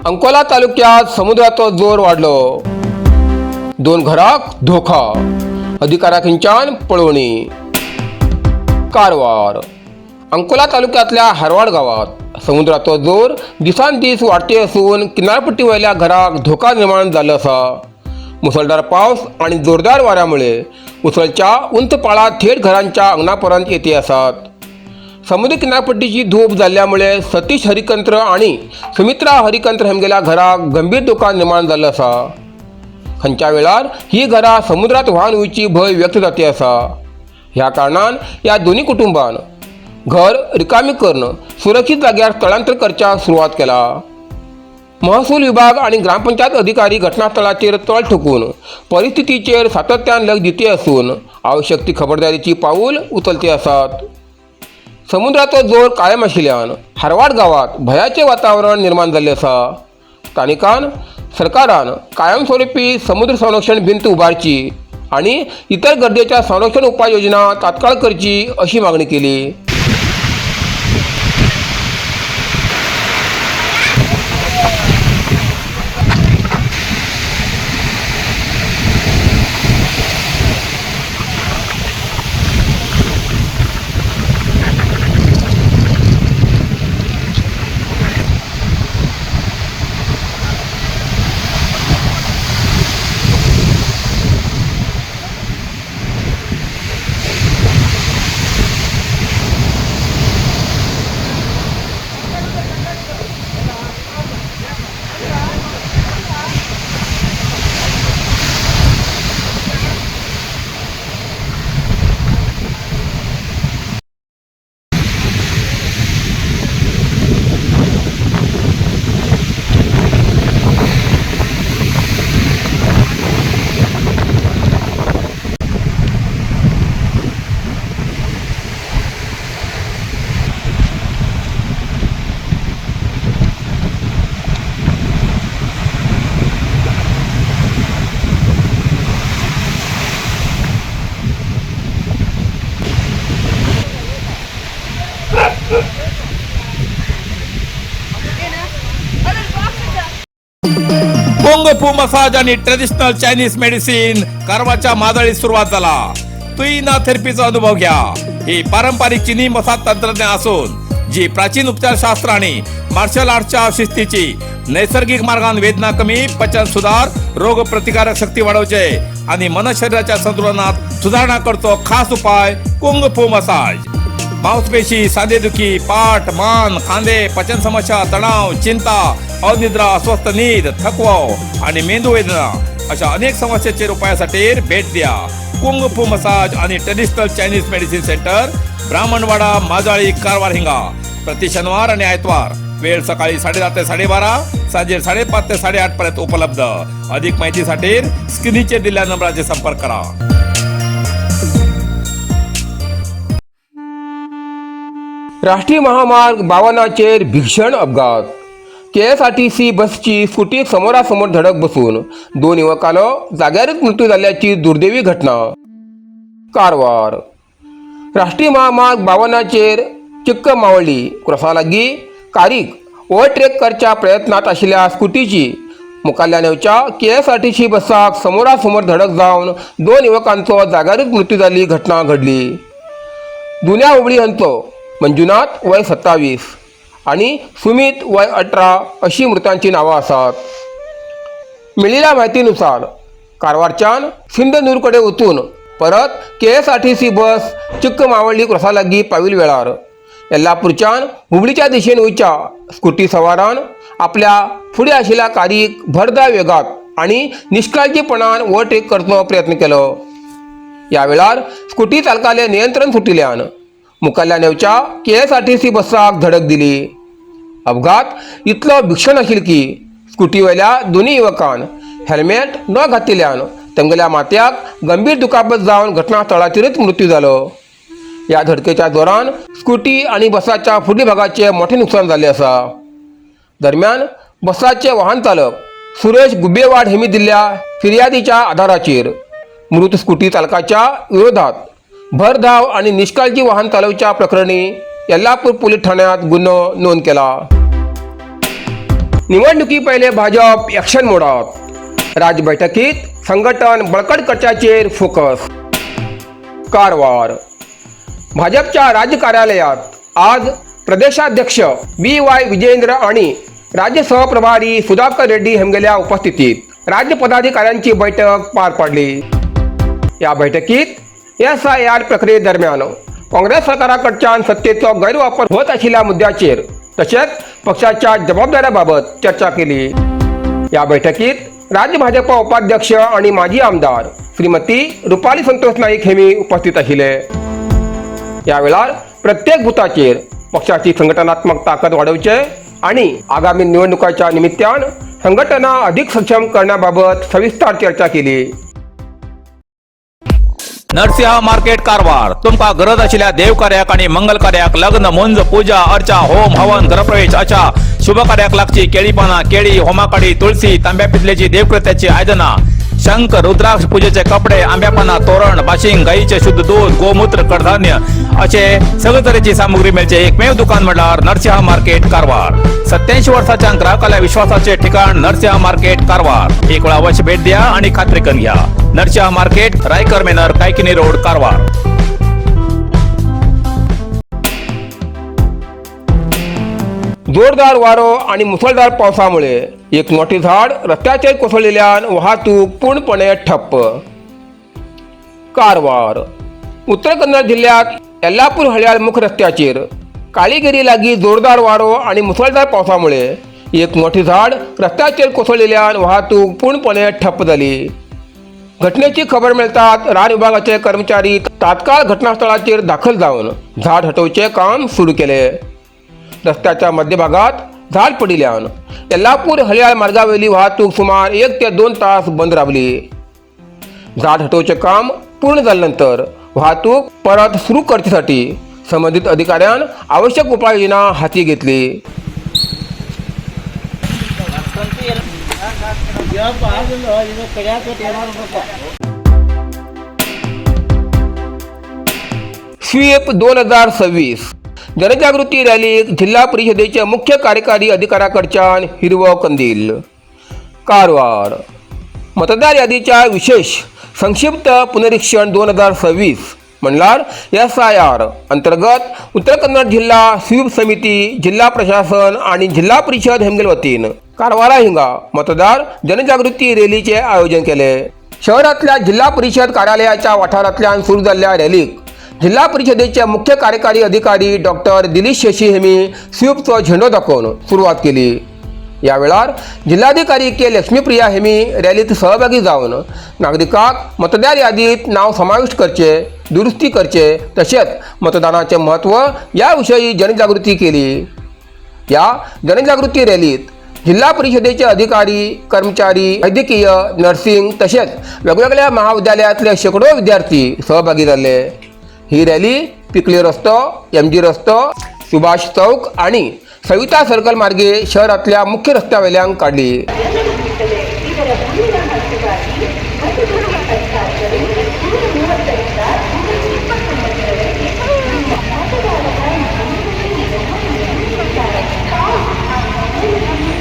अंकोला तालुक्यात समुद्राचो जोर वाडलो. 2 घराक धोका. अधिकाऱ्याखंच्यान पळोवणी. कारवार. अंकोला तालुक्यातल्या हरवाड गावात समुद्राचो जोर दिसान दीस वाडते असून किनारपट्टी वयल्या घराक धोका निर्माण जाल्लो आसा. मुसळधार पावस आणि जोरदार वाऱ्यामुळे उसळच्या उंच पाळा थेट घरांच्या अंगणापर्यंत येते आसात. समुद्र किनारपट्टीची धूप जाल्ल्यामुळे सतीश हरिकंत्र आणि सुमित्रा हरिकंत्र हेमगेल्या घराक गंभीर धोका निर्माण जाल्लो आसा. खंयच्या वेळार ही घरां समुद्रात व्हांवन वयची भंय व्यक्त जाते आसा. ह्या कारणान ह्या दोन्ही कुटुंबान घर रिकामी करून सुरक्षीत जाग्यार स्थलांतर करच्याक सुरवात केला. महसूल विभाग आणि ग्रामपंचायत अधिकारी घटनास्थळाचेर तळ ठोकून परिस्थितीचेर सातत्यान लक्ष दिते असून आवश्यक ती खबरदारीची पाऊल उचलते आसात. समुद्राचो जोर कायम आशिल्ल्यान हरवाड गावात भयाचे वातावरण निर्माण जाल्लें आसा. स्थानिकान सरकारान कायमस्वरूपी समुद्र संरक्षण भिंत उबारची आणि इतर गरजेच्या संरक्षण उपाययोजना तात्काळ करची अशी मागणी केली. कुंग फू मसाज आणि ट्रेडिशनल चायनीज मेडिसिन कारवारच्या मादळीत सुरुवात झाला. तुईना थेरपीचा अनुभव घ्या. ही पारंपरिक चिनी मसाज तंत्रज्ञान असून जी प्राचीन उपचारशास्त्र आणि मार्शल आर्टच्या शिस्तीची नैसर्गिक मार्गान वेदना कमी, पचन सुधार, रोग प्रतिकारक शक्ती वाढवचे आणि मन शरीराच्या संतुलनात सुधारणा करतो खास उपाय कुंग फू मसाज. मांसपेशी, सांधेदुखी, पाठ, मान, खांदे, पचन समस्या, तणाव, चिंता, अनिद्रा, अस्वस्थ नीद, थकवा आणि मेंदू वेदना अशा अनेक समस्यांचे उपायासाठी भेट द्या कुंग फू मसाज आणि traditional Chinese medicine centre, Brahmanwada, Majali, Karwar हिंगा. प्रति शनिवार आणि आयतवार वेळ सकाळी 10:30 ते 12:30, सांजे 5:30 ते 8:30 पर्यंत उपलब्ध. अधिक माहितीसाठी स्क्रीनचे दिलेल्या नंबराचे संपर्क करा. राष्ट्रीय महामार्ग 52चेर भीषण अपघात. केएसआरटीसी बसची स्कुटीक समोरासमोर धडक बसून 2 युवकांलो जाग्यारच मृत्यू जाल्ल्याची दुर्दैवी घटना. कारवार. राष्ट्रीय महामार्ग 52चेर चिक्क मावळी क्रॉसा लागीं कारीक ओव्हरटेक करच्या प्रयत्नात आशिल्ल्या स्कुटीची मुखाल्ल्यान येवच्या केएसआरटीसी बसाक समोरासमोर धडक जावन 2 युवकांचो जाग्यारच मृत्यू जाल्ली घटना घडली. दुन्या हुबळी हांचो मंजुनाथ वय 27 आणि सुमित वय 18 अशी मृतांची नावां आसात. मेळिल्ल्या म्हायतीनुसार कारवारच्यान सिंधनूरकडे वचून परत केएसआरटीसी बस चिक्क मावळ्ळी क्रॉसा लागीं पाविल्ल्या वेळार येल्लापूरच्यान हुबळीच्या दिशेन वयच्या स्कुटी सवारान आपल्या फुडें आशिल्ल्या कारीक भरधाव वेगात आनी निश्काळजीपणान ओव्हरटेक करचो प्रयत्न केलो. ह्या वेळार स्कुटी चालकाले नियंत्रण सुटिल्ल्यान मुखाल्ल्यान येवच्या केएसआरटीसी बसाक धडक दिली. अपघात इतलो भीषण आशिल्लो की स्कुटीवयल्या दोनूय युवकान हेल्मेट न घातिल्ल्यान तेमगेल्या माथ्याक गंभीर दुखापत जावन घटनास्थळाचेरच मृत्यू जालो. ह्या धडकेच्या जोरान स्कुटी आनी बसाच्या फुडल्या भागाचे मोठें नुकसान जाल्लें आसा. दरम्यान बसाचे वाहन चालक सुरेश गुब्बेवाड हेमी दिल्ल्या फिर्यादीच्या आधाराचेर मृत स्कुटी चालकाच्या विरोधात भरधाव आणि निष्काळजी वाहन चालवच्या प्रकरणी येल्लापूर पोलीस ठाण्यात गुन्हो नोंद केला. निवडणुकी पयले भाजप ॲक्शन मोडात. राज्य बैठकीत संघटन बळकट करच्याचेर फोकस. कारवार भाजपच्या राज्य कार्यालयात आज प्रदेशाध्यक्ष बी वाय विजयेंद्र आणि राज्य सहप्रभारी सुधाकर रेड्डी हेमगेल्या उपस्थितीत राज्य पदाधिकाऱ्यांची बैठक पार पडली. या बैठकीत एसआयआर प्रक्रियेदरम्यान काँग्रेस सरकाराकडच्यान सत्तेचो गैरवापर होत आशिल्ल्या मुद्द्याचेर तशेंच पक्षाच्या जबाबदाऱ्याबाबत चर्चा केली. या बैठकीत राज्य भाजपा उपाध्यक्ष आणि माजी आमदार श्रीमती रुपाली संतोष नाईक हेमी उपस्थित आशिल्ले. या वेळार प्रत्येक बुथाचेर पक्षाची संघटनात्मक ताकद वाडोवचे आणि आगामी निवडणुकाच्या निमित्तान संघटना अधिक सक्षम करण्याबाबत सविस्तर चर्चा केली. नरसिंहा मार्केट कारवार. तुमका गरज आशिल्ल्या देवकार्याक आणि मंगल कार्याक, लग्न, मुंज, पूजा अर्चा, होम हवन, गृहप्रवेश अशा शुभ कार्याक लागची केळी पाना, केळी, होमाकाडी, तुळशी, तांब्या पितलेची देवकृत्याची आयदना, शंख, रुद्राक्ष, पूजेचे कपडे, आंब्यापाना तोरण, बाशिंग, गाईचे शुद्ध दूध, गोमूत्र, कडधान्य असे सगळे तरेची सामुग्री मिळचे एकमेव दुकान म्हटल्यार नरसिंहा मार्केट कारवार. 87 वर्षाच्या ग्राहकाला विश्वासाचे ठिकाण नरसिंहा मार्केट कारवार. एक वेळा अवश्य भेट द्या आणि खात्री करून घ्या. नरसिंहा मार्केट, रायकर मेनर, कायकिनी रोड, कारवार. जोरदार वारो आणि मुसळधार पावसामुळे एक मोठे झाड रस्त्याचेर कोसळलेल्यान वाहतूक पूर्णपणे ठप्प. कारवार उत्तर कन्नड जिल्ह्यात येल्लापूर हळयाळ मुख्य रस्त्याचेर काळीगिरी लागीं जोरदार वारो आणि मुसळधार पावसामुळे एक मोठे झाड रस्त्याचेर कोसळलेल्यान वाहतूक पूर्णपणे ठप्प जाली. घटनेची खबर मेळटात रान विभागाचे कर्मचारी तात्काळ घटनास्थळाचेर दाखल जावन झाड हटोवचें काम सुरू केले. रस्त्याच्या मध्यभागात झाड पडिल्ल्यान येल्लापूर हळयाळ मार्गावेली वाहतूक सुमार 1 ते 2 तास बंद रावली. झाड हटोवचें काम पूर्ण जाल्या नंतर वाहतूक परत सुरू करचेसाठी संबंधित अधिकाऱ्यान आवश्यक उपाययोजना हाती घेतली. स्वीप 2026 जनजागृती रॅलीक जिल्हा परिषदेचे मुख्य कार्यकारी अधिकाऱ्याकडच्यान हिरवो कंदील. कारवार मतदार यादीच्या विशेष संक्षिप्त पुनरीक्षण 2026 म्हणल्यार एसआयआर अंतर्गत उत्तर कन्नड जिल्हा स्वीप समिती, जिल्हा प्रशासन आणि जिल्हा परिषद हेमगेल वतीन कारवारा हिंगा मतदार जनजागृती रॅलीचे आयोजन केले. शहरातल्या जिल्हा परिषद कार्यालयाच्या वाठारांतल्यान सुरू जाल्ल्या रॅलीक जिल्हा परिषदेचे मुख्य कार्यकारी अधिकारी डॉक्टर दिलीप शेशी हेमी स्वीपचो झेंडो दाखोवन सुरवात केली. या वेळार जिल्हाधिकारी के लक्ष्मीप्रिया हेमी रॅलीत सहभागी जावन नागरिकांक मतदार यादीत नाव समाविष्ट करचे, दुरुस्ती करचे तशेंच मतदानाचे म्हत्व या विशयी जनजागृती केली. या जनजागृती रॅलीत जिल्हा परिषदेचे अधिकारी, कर्मचारी, वैद्यकीय, नर्सिंग तसेच वेगवेगळ्या महाविद्यालयातले शेकडो विद्यार्थी सहभागी जाल्ले. ही रॅली पिकली रस्तो, एमजी रस्तो, सुभाष चौक आणि सविता सर्कल मार्गे शहरातल्या मुख्य रस्त्यावेल्यान काढली. ಇದರ ಮುಂದಿನ ಹಂತವಾಗಿ ಮತಗಟ್ಟೆ ಅಧಿಕಾರಿಗಳು 130ರಿಂದ 129ರವರೆಗೆ ನಿಮ್ಮ ಮತದಾರರ ನೋಂದಣಿ.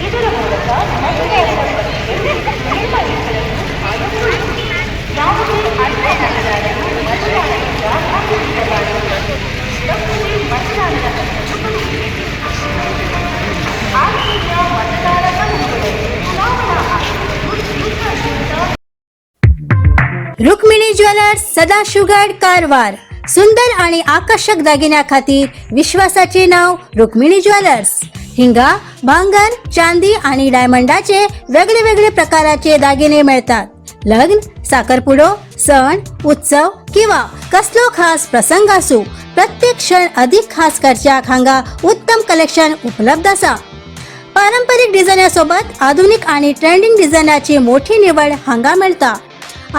ಇದರ ಮೂಲಕ ಮತದಾರರ ಪಟ್ಟಿಯಲ್ಲಿ ನಿಮ್ಮ ಹೆಸರನ್ನು ಕಾಯ್ದುಕೊಳ್ಳಿ. ಯಾವುದೇ ಅರ್ಹ ಮತದಾರರು ಮತದಾನದಿಂದ ಹಿಂದುಳಿಯಬಾರದು. ತಪ್ಪದೆ ಮತದಾನದ ಹಕ್ಕನ್ನು ಪಡೆಯಿರಿ. ಆತ್ಮೀಯ ಮತದಾರ ಬಂಧುಗಳೇ, ಚುನಾವಣಾ ಆಯೋಗವು ದೇಶಾದ್ಯಂತ रुक्मिणी ज्वेलर्स, सदाशिवगड, कारवार. सुंदर आणि आकर्षक दागिन्या खातीर विश्वासाचे नाव रुक्मिणी ज्वेलर्स. हिंगा भांगर, चांदी आणि डायमंडाचे वेगळे वेगळे प्रकाराचे दागिने मिळतात. लग्न, साखरपुडो, सण उत्सव किंवा कसलो खास प्रसंग असू, प्रत्येक क्षण अधिक खास करच्याक हांगा उत्तम कलेक्शन उपलब्ध आसा. पारंपरिक डिझायनासोबत आधुनिक आणि ट्रेंडिंग डिझायनाची मोठी निवड हांगा मेळटा.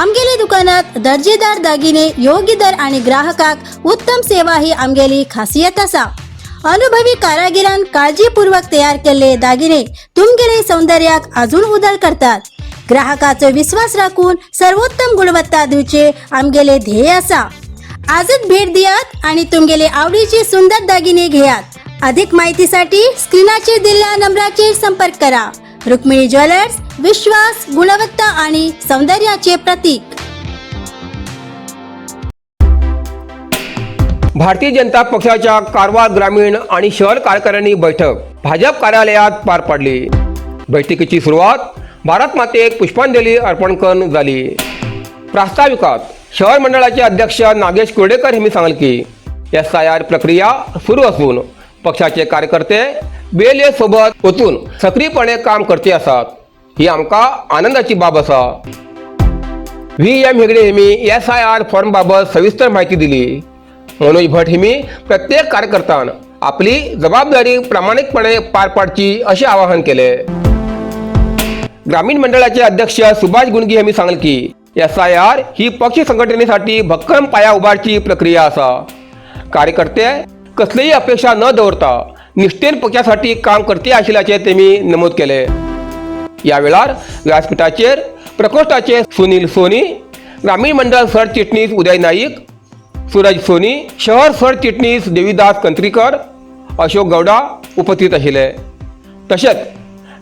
आमगेले दुकानात दर्जेदार दागिने योग्य दर आणि ग्राहकाक उत्तम सेवा ही आमगेली खासियत आसा. अनुभवी कारागिरान काळजीपूर्वक तयार केल्ले दागिने तुमगेले सौंदर्याक अजून उदळ करतात. ग्राहकाचो विश्वास राखून सर्वोत्तम गुणवत्ता दिवचे आमगेले ध्येय आसा. आजच भेट दियात आणि तुमगेले आवडीचे सुंदर दागिने घेयात. अधिक माहितीसाठी स्क्रीनाचेर दिल्ल्या नंबराचेर संपर्क करा. रुक्मिणी ज्वेलर्स, विश्वास, गुणवत्ता आणि सौंदर्याचे प्रतीक. भारतीय जनता पक्षाच्या कारवार ग्रामीण आणि शहर कार्यकारिणी बैठक भाजप कार्यालयात पार पडली. बैठकीची सुरुवात भारत मातेक पुष्पांजली अर्पण करून झाली. प्रास्ताविकात शहर मंडळाचे अध्यक्ष नागेश कुर्डेकर यांनी सांगले की एसआयआर प्रक्रिया सुरू असून पक्षाचे कार्यकर्ते बीएलए सोबत वचून सक्रियपणे काम करते आसात, ही आमकां आनंदाची बाब आसा. व्ही एम हेगडे हेमी एसआयआर फॉर्मबाबत सविस्तर माहिती दिली. मनोज भट हेमी प्रत्येक कार्यकर्त्यान आपली जबाबदारी प्रामाणिकपणे पार पाडची असे आवाहन केले. ग्रामीण मंडळाचे अध्यक्ष सुभाष गुंडगी यांनी सांगले की एसआयआर ही पक्ष संघटनेसाठी भक्कम पाया उभारची प्रक्रिया असा. कार्यकर्ते कसलीही अपेक्षा न दवरता निष्ठेन पक्षासाठी काम करते आशिल्ल्याचे त्यांनी नमूद केले. या वेळार व्यासपीठाचेर प्रकोष्ठाचे सुनील सोनी, ग्रामीण मंडळ सरचिटणीस उदय नाईक, सूरज सोनी, शहर सरचिटणीस देवीदास कंत्रीकर, अशोक गौडा उपस्थित आशिल्ले. तशेंच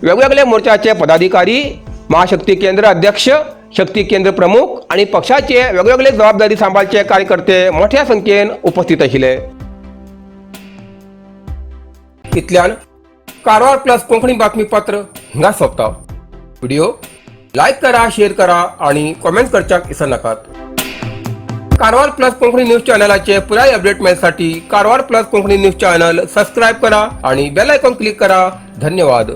वेगवेगळे मोर्चाचे पदाधिकारी, महाशक्ती केंद्र अध्यक्ष, शक्ती केंद्र प्रमुख आणि पक्षाचे वेगवेगळे जबाबदारी सांबाळचे कार्यकर्ते मोठ्या संख्येन उपस्थित आशिल्ले. इतल्यान कारवार प्लस कोंकणी बातमीपत्र हिंगा सोंपता. व्हिडिओ लायक करा, शेअर करा आणि कॉमेंट करच्याक विसरनाकात. कारवार प्लस कोंकणी न्यूज चॅनलाचे पुराय अपडेट मेळसाठी Karwar plus Konkani news channel subscribe करा आणि बेल आयकॉन क्लिक करा. धन्यवाद.